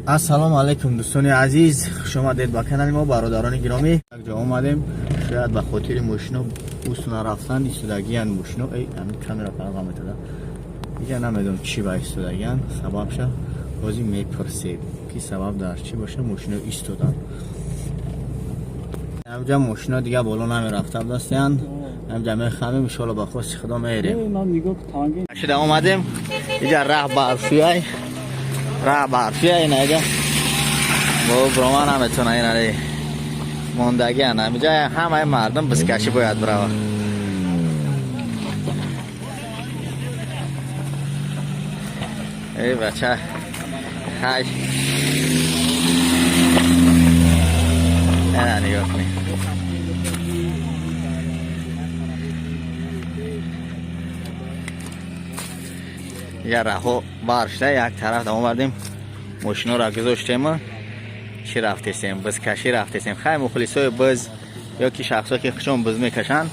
Ассалому алайкум, дӯстони азиз, хуш омадед ба канали мо, бародарони гиромӣ. Як ҷо омадем, шояд ба хотири мошино устуна рафтан истодагиян мошино. Эй, ҳамин камера фарқ метада. Дига намедонам, чӣ ба истодагиян, сабабша ҳозир мепурсем, ки сабаб дар чӣ боша мошино истодан. Ҳамҷа мошино дига боло намерафта будастиян. Ҳамҷа мехамем, иншоалло, ба хости Худо мерем. Шуда омадем, иҷа раҳ барфияй, раҳ барфия, инаҷа бо брома наметона, инари мондагиан. Ҳамиҷа ҳамаи мардум бизкашӣ бояд бирава. Эй бача, ҳай, ана нигоҳ кунед. Я раҳо барф шуда, як тараф да омадем, мошиноро гузоштем, чӣ рафтесем, бизкашӣ рафтесем. Хай, мухлисои биз ё ки шахсое ки хушон биз мекашанд.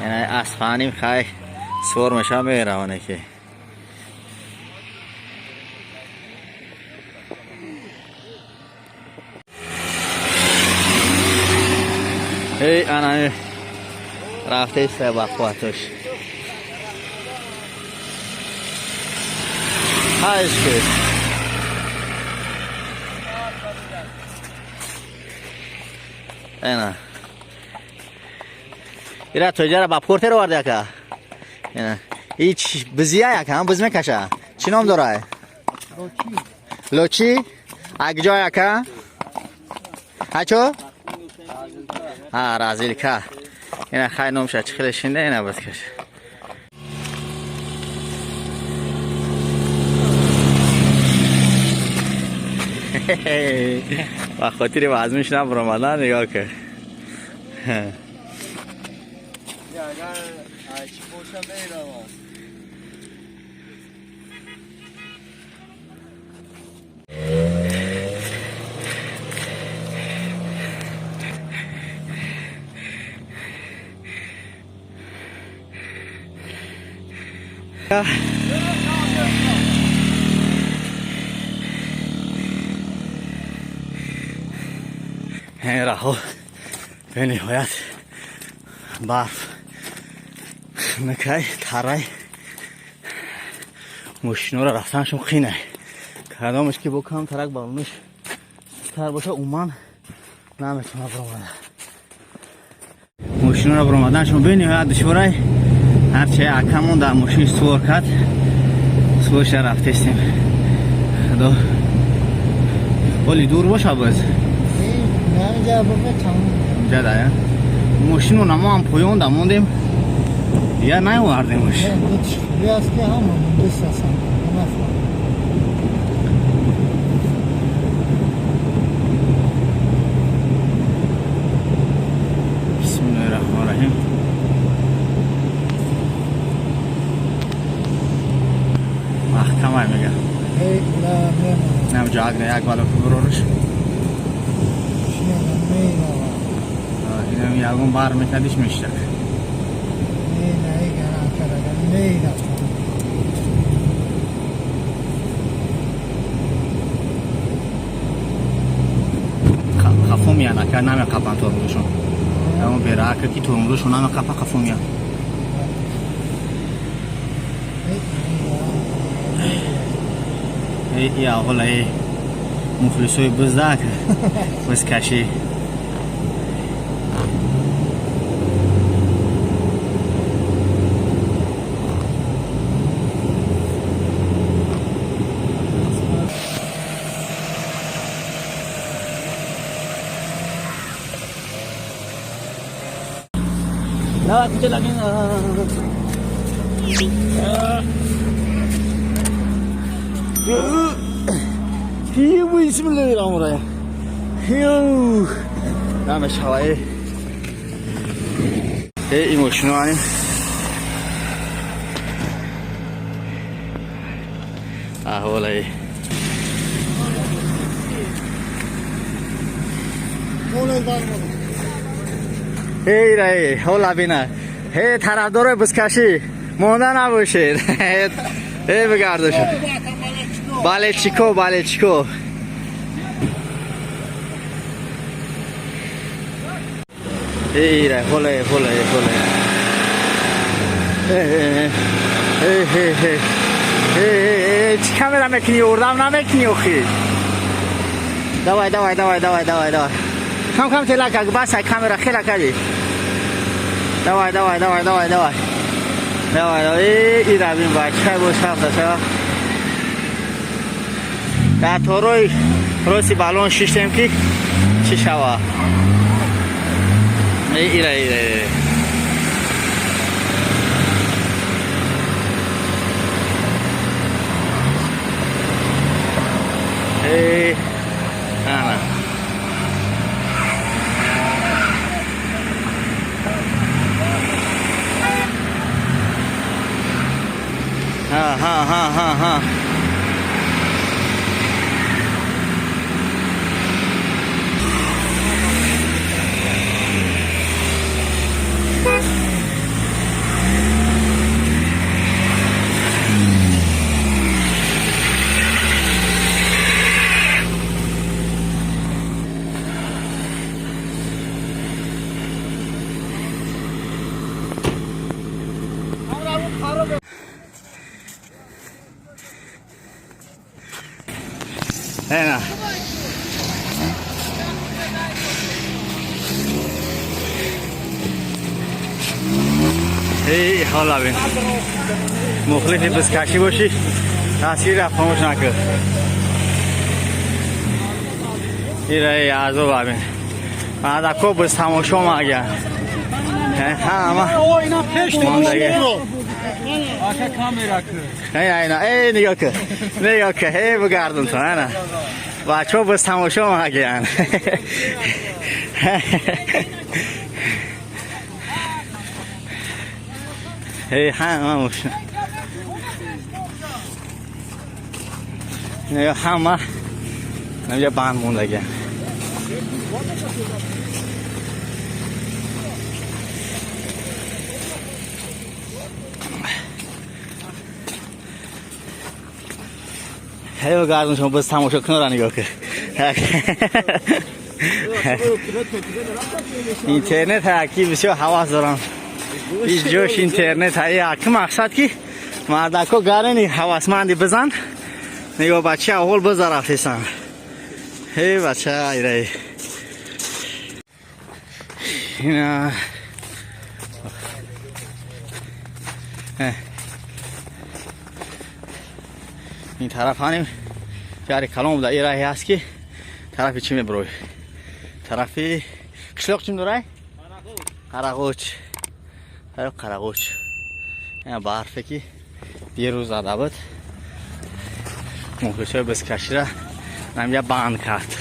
Яъне аспаним, хай, сувор мешава, мераване ки. Эй, ана рафтеста ба қувватош. Хайш ки. Ана. Ира тоҷара ба портер овард яка. Ина. Ич бизия яка, ҳам биз мекаша. Чӣ ном дорад? Лочи? Акҷо яка? Ҳачо? А, разилка. Ина хай, номша чӣ хеле шинда, ина биз каша. Ба хотири вазмиш набуромадан, нигоҳ кун. Агар чӣ боша, меравам. Раҳо бениҳоят барф накай, тарай, мошиноро рафтанашон қинай. Кадомеш ки бо кам тарак балониш тар боша, умуман наметавона биромада. Мошиноро биромаданашон бениҳоят душворай. Ҳарчи акамон дар мошин сувор кард, суворша рафтестем. Худо оли дур боша боз. Ҷадая мошину намо ҳам поён да мондем, дигар наовардемш. Аст ки ҳама мондест. Бисмиллоҳи раҳмони раҳим. Маҳкамай мега. Намҷа агна як бало бирориш. Инам ягон бар мекардиш, мештак. Мерафтам. Хафо меян, ака, намеқапан тормозшон. Ягон бераака ки тормозшон намеқапа, хафо меян. Эй, аҳола, эй мухлисои биздак, бизкашӣ. Давай, тебе लगेगा. Бисмиллоҳи раҳмони раҳим. Намешавай. Э, ин мошино аним. Аҳволаи. Молай бармода. Эй, рай, ҳола бина. Ҳе, тарафдорои бизкашӣ. Монда набошед. Э, бигардош. Болельщико, болельщико. Ира, холе, холе, холе. Э, э, э, э, э, чӣ камера мекунӣ? Урдам намекунӣ охи. Давай, давай, давай, давай, давай, давай. Кам кам тела как басай камера хела кади. Давай, давай, давай, давай, давай. Давай, давай. Э, ира бин бача бош хафта шава. Дар торои роси балон шиштем ки чӣ шава. Э, ира, ира, ира. Э, ана. Ҳа, ҳа, ҳа, ҳа, ҳа. Ена. Эй, ҳола бин. Мухлиси бизкашӣ бошӣ, тасвира фаромӯш накун. Ира азоб бин. Мадако биз тамошо маган. Ҳама. Мондаги. Ака, камера ку. Эй, айна, эй, нигоҳ кун. Нигоҳ кун, эй, бигардон ту, ана. Бачаҳо биз тамошо маган. Эй, ҳама мошина. Нигоҳ, ҳама инҷа банд мондагиан. Эй, бигардон шумо биз тамошо кунора нигоҳ кун. Интернет ҳаки бисёр ҳавас дорам. Ҳеҷ ҷош интернет ҳаи ҳаки мақсад ки мардако гарени ҳавасманди бизан. Нигоҳ, бача аввал биза рафтесан. Эй, бача, ирай. Ина. Ин тараф ҳанем ҷари калон буда, ин раҳе ҳаст ки тарафи чӣ мебурой? Тарафи қишлоқ чим дорай? Қарағоч. Тарафи Қарағоч. Ина барфе ки дирӯз зада буд. Мухлисои бизкашира намҷа банд кард.